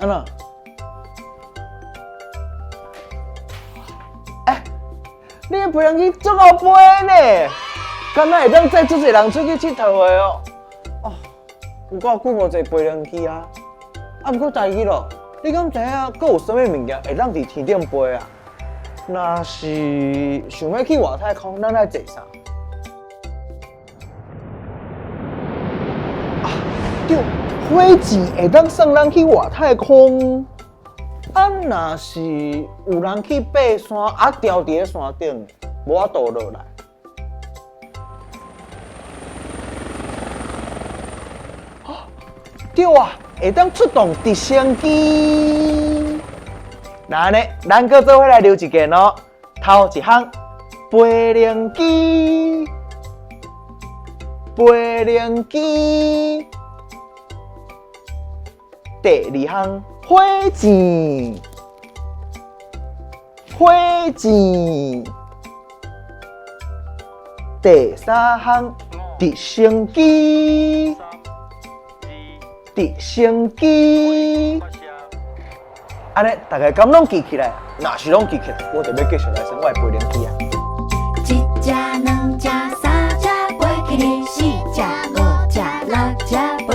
按怎？欸，你的飛行機足𠢕飛呢，敢若會當載足濟人出去𨑨迌的哦。哦，有夠久無坐飛行機啊！啊，毋過代誌咯，你敢知影閣有啥物物件會當佇天頂飛啊？若是想欲去外太空，咱愛坐啥？啊，對，火箭會當送人去外太空。啊，若是有人去爬山，啊，牢佇咧山頂，無法度落來。對啊，會當出動直升機。那按呢，咱閣做伙來溜一遍哦。頭一項，飛行機，飛行機。第二項，火箭，火箭。第三項，直升機，直升機。按呢，大家敢攏記起來？若是攏記起來，我就欲繼續來算我的飛行機啊。一隻、兩隻、三隻飛起去，四隻、五隻、六隻飛